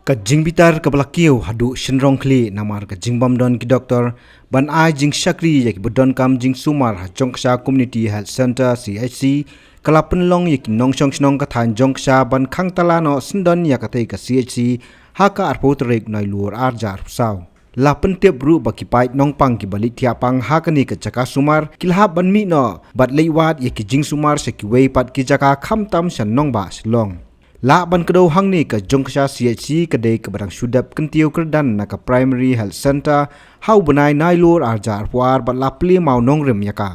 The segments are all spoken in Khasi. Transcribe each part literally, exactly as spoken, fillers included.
Ka jingbitar kaba la kiew haduh shynrong khlieh namar ka jingbym don ki doktor ban ai jingshakri ïa kiba donkam jingsumar ha Jongksha Community Health Centre, C H C, ka la pynlong ïa ki nongshong shnong ka thaiñ Jongksha ban khang tala noh syndon ïa katei ka C H C ha ka arphew tarik Nailur arhajar arphew saw. La pyntip ruh ba ki paid nongpang kiba leit thiah pang ha kane ka jaka sumar ki la hap ban mih noh bad leit wad ïa ki jingsumar sha kiwei pat ki jaka khamtam sha nongbah Shillong. Lah ban kdew hangne ka Jongksha C H C ka dei kaba dang shu dep kyntiew kyrdan na ka Primary Health Centre ha u bnai Nailur arhajar arphew ar bad la plie mawnongrim ïa ka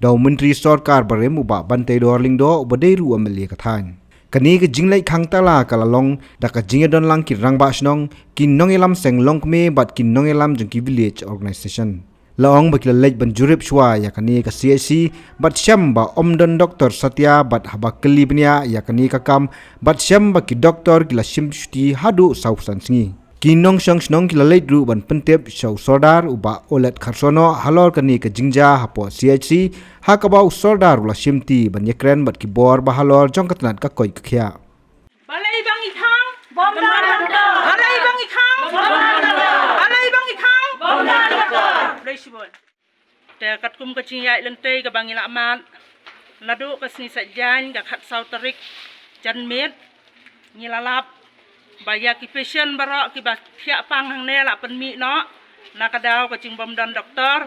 da u Myntri Sorkar barim u Bah Banteidor Lyngdoh uba dei ruh u M L A ka thaiñ. Kane ka jingleit khang tala ka la long da ka jingïadonlang ki rangbah shnong, ki nongïalam seng longkmie bad ki nongïalam jong ki village organisation. La ong ba ki la leit ban jurip shuwa ïa kane ka C H C bad shem ba ym don doktor satia bad haba kylli bniah ïa kane ka kam bad shem ba ki doktor ki la shim shuti haduh sawphew san sngi. Ki nongshong shnong ki la leit ruh ban pyntip sha u Sordar u Bah Olet Kharsono halor kane ka jingjia hapoh C H C, ha kaba u Sordar u la shimti ban ïakren bad ki bor ba halor jong ka tnat ka koit ka khiah. Balei bang i khang? Bym don doktor. Balei bang i khang? Bym don doktor. Balei bang i khang? Bym don doktor. Khublei shibun. Te katkum ka jingïaid lynti kaba ngi la mad naduh ka sngi Saitjaiñ ka khatsaw tarik janmiet, ngi la lap ba ïa ki patient baroh kiba thiah pang hangne la pynmih noh na ka daw ka jingbym don doktor.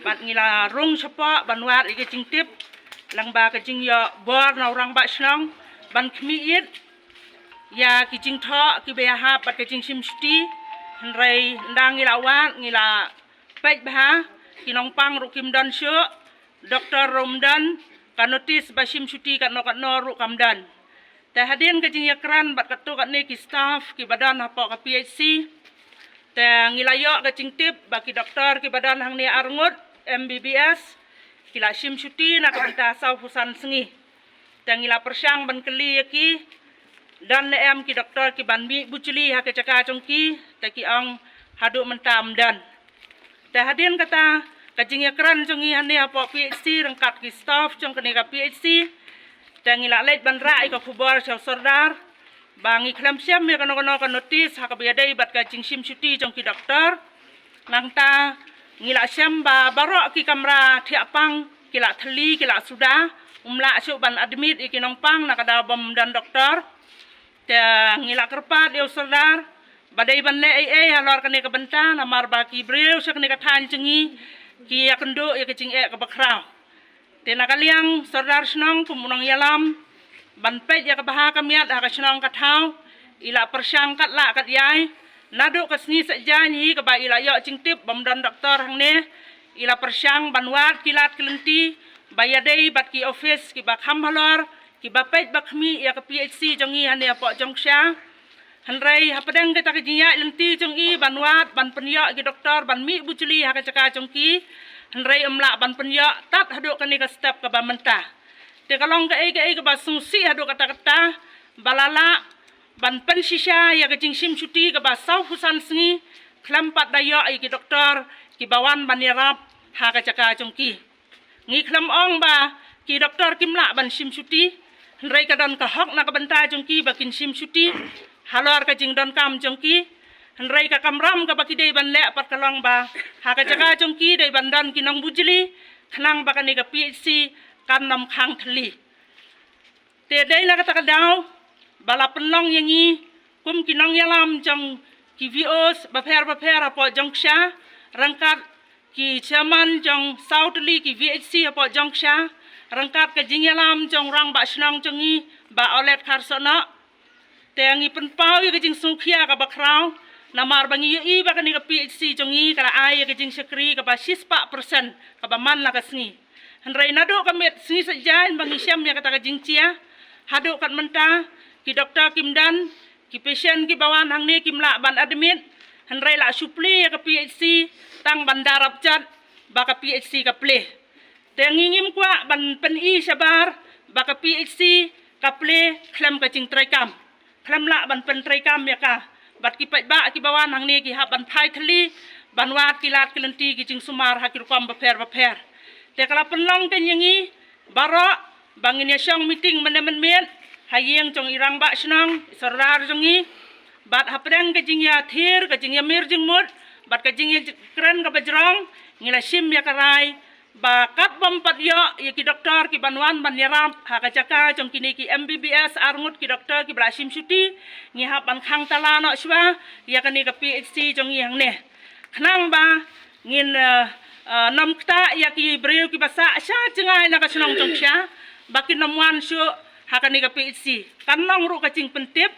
Bad ngi la rung shapoh ban wad ïa ka jingtip lyngba ka jingïoh bor na u rangbah shnong ban khmih ïit ïa ki jingthoh kiba ïahap bad ka jingshim shuti. Hynrei ynda ngi la wad, ngi la peit bha, ki nongpang ruh kim don shuh, doktor ruh ym don, ka notis ba shim shuti katno katno ruh kam don. Te hadien ka jingïakren bad katto katne ki staff kiba don hapoh ka P H C, te ngi la ïoh ka jingtip ba ki doktor kiba don hangne arngut M B B S ki la shim shuti na ka bynta sawphew san sngi. Te ngi la pyrshang ban kylli ïa ki, don ne em ki doktor kiban mih bujli ha ka jaka jong ki, te ki ong haduh mynta ym don. Te hadien kata ka jingïakren jong ngi hangne hapoh P H C ryngkat ki staff jong kane ka P H C, te ngi la leit ban rah ïa ka khubor sha u Sordar ba ngi khlem shem ïa kano kano ka notis ha kaba ïadei bad ka jingshim shuti jong ki doktor. Nangta ngi la shem ba baroh ki kamra thiah pang ki la thylli, ki la suda, ym lah shuh ban admit ïa ki nongpang na ka daw bym don doktor. Te ngi la kyrpad ïa u Sordar ba dei ban leh ei ei halor kane ka bynta namar ba ki briew sha kane ka thaiñ jong ngi ki ïakynduh ïa ka jingeh kaba khraw. Te na ka liang Sordar shnong kum u nongïalam ban peit ïa ka bha ka miat ha ka shnong ka thaw, i la pyrshang katba lah katba ïai naduh ka sngi Saitjaiñ hi kaba i la ïoh jingtip bym don doktor hangne, i la pyrshang ban wad ki lad ki lynti ba ïadei bad ki office kiba kham halor kiba peit ba khmih ïa ka P H C jong ngi hangne hapoh Jongksha. Hynrei hapdeng kata ka jingïaid lynti jong i ban wad ban pynïoh ki doktor ban mih bujli ha ka jaka jong ki, hynrei ym lah ban pynïoh tat haduh kane ka step kaba mynta. Te ka long kaei kaei kaba sngewsih haduh katta katta ba la lah ban pynshisha ïa ka jingshim shuti kaba sawphew san sngi khlem pat da ïoh ïa ki doktor kiba wan ban ïarap ha ka jaka jong ki. Ngi khlem ong ba ki doktor kim lah ban shim shuti, hynrei ka don ka hok na ka bynta jong ki ba kin shim shuti halor ka jingdonkam jong ki. Hynrei ka kamram kaba ki dei ban leh pat ka long ba ha ka jaka jong ki dei ban don ki nongbujli khnang ba kane ka P H C kan nym khang thylli. Te dei na kata ka daw ba la pynlong ïa ngi kum ki nongïalam jong ki V Os bapher bapher hapoh Jongksha, ryngkat ki chairman jong saw tylli ki V H C hapoh Jongksha, ryngkat ka jingïalam jong u rangbah shnong jong ngi Bah Olet Kharsohnoh. Te ngi pynpaw ïa ka jingsngewkhia kaba khraw namar ba ngi ïohi ba kane ka P H C jong ngi ka la ai ïa ka jingshakri kaba shispah persen kaba man la ka sngi. Hynrei naduh ka miet sngi Saitjaiñ ba ngi shem ïa kata ka jingjia haduh kat mynta ki doktor kim don, ki patient kiba wan hangne kim lah ban admit, hynrei la shu plie ïa ka P H C tang ban da rap jat ba ka P H C ka plie. Te ngi ngim kwah ban pyni shabar ba ka P H C ka plie khlem ka jingtreikam, khlem lah ban pyntreikam ïa ka. Bad ki paidbah kiba wan hangne ki hap ban phai thylli ban wad ki lad ki lynti ki jingsumar ha ki rukom bapher bapher. Te ka la pynlong kein ïa ngi baroh ba ngin ïa shong meeting mynne mynmiet ha ïing jong i rangbah shnong, i sordar jong ngi, Bad hapdeng ka jingïathir, ka jingïamir jingmut, bad ka jingïakren kaba jrong, ngi la shim ïa ka rai ba katba ym pat ïoh ïa ki doktor kiban wan ban ïarap ha ka jaka jong kine ki M B B S arngut ki doktor kiba la shim shuti, ngi hap ban khang tala noh shuwa ïa kane ka P H C jong ngi hangne. Khnang ba ngin, eh, eh, nym ktah ïa ki briew kiba sah sha jngai na ka shnong Jongksha ba kin nym wan shuh ha kane ka P H C. Kan long ruh ka jingpyntip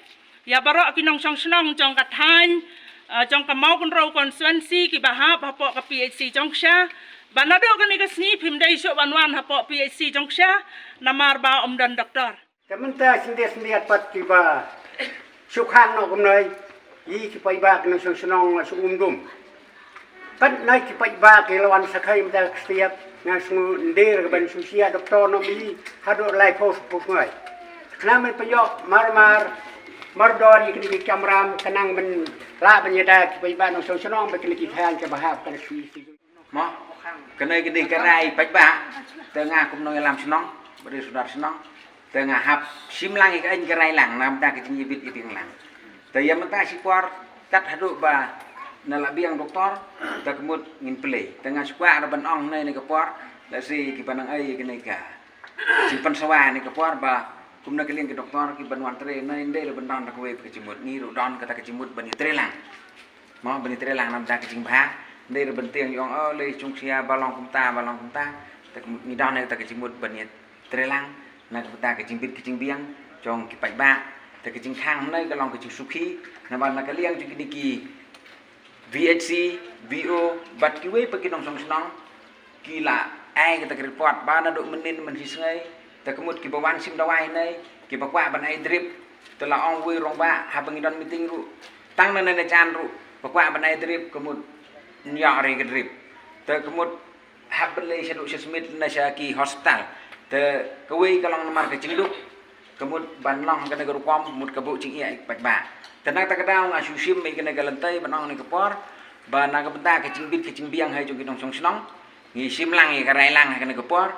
ïa baroh ki nongshong shnong jong ka thaiñ, eh, jong ka Mawkynrew constituency kiba hap hapoh ka P H C Jongksha ba naduh kane ka sngi phim dei shuh ban wan hapoh P H C Jongksha namar ba ym don doktor. Te mynta sngewdei sngewdei pat kiba shu khang noh kumne, ïa ki paidbah ki nongshong shnong la shu um dum. Pat na ki paidbah ki la wan sa khai mynta ka step, nga sngew ndei ruh ban shu shia doktor noh ïa haduh laiphew shiphew sngi. Khnang ban pynïoh mar mar, mardor ïa kine ki kamram, khnang ban lah ban ïada ki paidbah nongshong shnong bad kine ki thaiñ kiba hap kane ka P H C. Mo, kane ka dei ka rai paidbah, te nga kum nongïalam shnong, bad i sordar shnong, te nga hap shim lang ïa ka, ïa ka rai lang, na bynta ka jingïabit ïabiang lang. Te ïa mynta shipor, kat haduh ba na la biang doktor, te ka mut ngin plie. Te nga shu kwah ruh ban ong ne, ne ka por, lehse kiba nang ai kane ka jingpynsawa ne ka por ba, kum na ka liang ki doktor kiban wan trei ne, ym dei ruh ban don da kawei pat ka jingmut, ngi ruh don kata ka jingmut ban ïatrei lang. Mo, ban ïatrei lang na bynta ka jingbha, ym dei ruh ban tieng ïa ong, oh, lei Jongksha ba long kumta, ba long kumta. Te ka mut ngi don kata ka jingmut ban ïatrei lang na ka bynta ka jingbit ka jingbiang jong ki paidbah. Te ka jingkhang hangne ka long ka jingsngewsih, namar na ka liang jong kine ki V H C, V O, bad kiwei pat ki nongshong shnong, ki la ai kata ka report ba naduh mynnin mynshisngi, te ka mut kiba wan shim dawai hangne, kiba kwah ban ai drip, te la ong uwei u rangbah, haba ngi don meeting ruh, tang na ne na jan ruh, ba kwah ban ai drip, ka mut ym ïoh re ka drip. Te ka mut hap ban leit shaduh sha Smit ne sha ki hospital. Te kawei ka long namar ka jingduk, ka mut ban long kane ka rukom, ka mut ka buh jingïa ïa ki paidbah. Te na kata ka daw nga shu shim ïa kane ka lynti ban ong ne ka por, ba na ka bynta ka jingbit ka jingbiang ha jong ki nongshong shnong, ngi shim lang ïa ka rai lang ha kane ka por,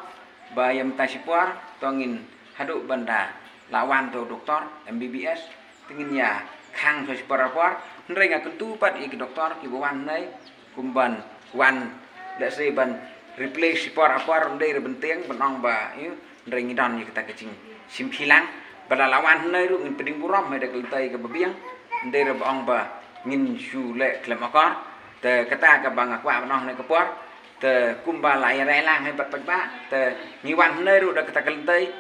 ba ïa mynta shipor, to ngin haduh ban da la wan to doktor M B B S, te ngin ïa khang to shipor apor, hynrei nga kyntu pat ïa ki doktor kiba wan hangne, kum ban wan, let's say, ban replace shipor apor, ym dei ruh ban tieng, ban ong ba, ïa, hynrei ngi don ïa kata ka jingshim khie lang, ba la la wan hangne ruh ngin pdiang burom, ha kata ka lynti kaba biang, ym dei ruh ba ong ba ngin shu leh khlem akor, te kata kaba nga kwah ban ong ha kane ka por, te kumba la ïa rai lang ha bad paidbah, te ngi wan hangne ruh da kata ka lynti,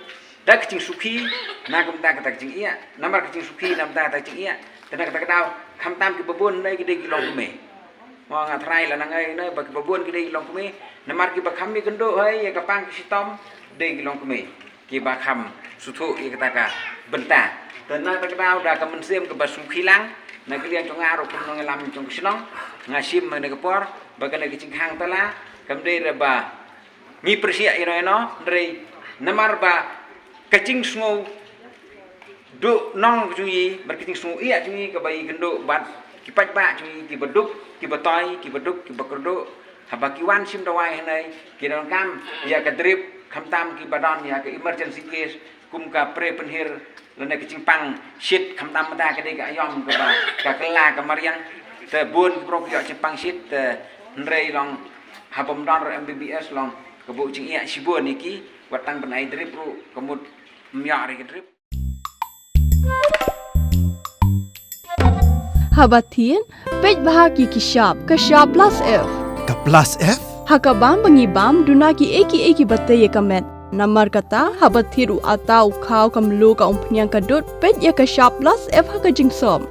da ka jingsngewsih, na ka bynta kata ka jingïa, namar ka jingsngewsih, na bynta kata ka jingïa, te na kata ka daw, khamtam kiba bun hangne ki dei ki longkmie. Mo nga tharai la nangne hangne, ba kiba bun ki dei ki longkmie, namar kiba kham ïakynduh hi, ïa ka pang ka shitom, dei ki longkmie. Kiba kham sngewthuh ïa kata ka bynta. Te na kata ka daw da ka mynsiem kaba sngewsih lang, na ka liang jong nga ruh kum nongïalam jong ka shnong, nga shim ha kane ka por, ba kane ka jingkhang tala, kam dei ruh ba ngi pyrshah ïano ïano, hynrei namar ba ka jingsngew duh nong ka jong ngi, bad ka jingsngew ïa jong ngi kaba ïakynduh bad ki paidbah jong ngi kiba duk, kiba toi, kiba duk, kiba kyrduh, haba ki wan shim dawai hangne, ki donkam ïa ka drip, khamtam kiba don ïa ka emergency case, kum ka pre pynhir, lane ka jingpang shit, khamtam mynta ka dei ka aïom kaba ka kylla ka mariang, te bun ki briew ki ïoh jingpang shit, te hynrei long haba ym don ruh M B B S long ka buh jingïa shibun ïa ki, wat tang ban ai drip ruh ka mut ym ïoh re ka drip. Haba thied, peit bha ki ki shap, ka shap plus F. Ka plus F? Ha ka bam ba ngi bam, duna kiei kiei kiba tei ïa ka met. Namar kata, haba thied u atta, u khaw, ka mluh, ka umphniang, ka dud, peit ïa ka shap plus F ha ka jingsop.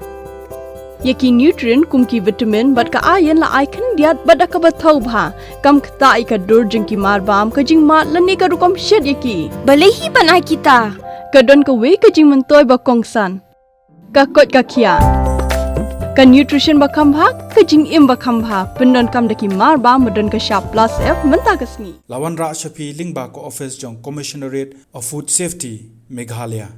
Ïa ki nutrient kum ki vitamin bad ka iron la ai khyndiat bad da kaba thaw bha. Kam ktah ïa ka dur jong ki marbam, ka jingmad lane ka rukom shet ïa ki. Balei hi ban ai kita? Ka don kawei ka jingmyntoi ba kongsan. Ka koit ka khiah. Ka nutrition ba kham bha, ka jingim ba kham bha. Pyndonkam da ki marbam ba don ka shap plus F mynta ka sngi. La wanrah sha phi lyngba ka office jong Commissionerate of Food Safety, Meghalaya.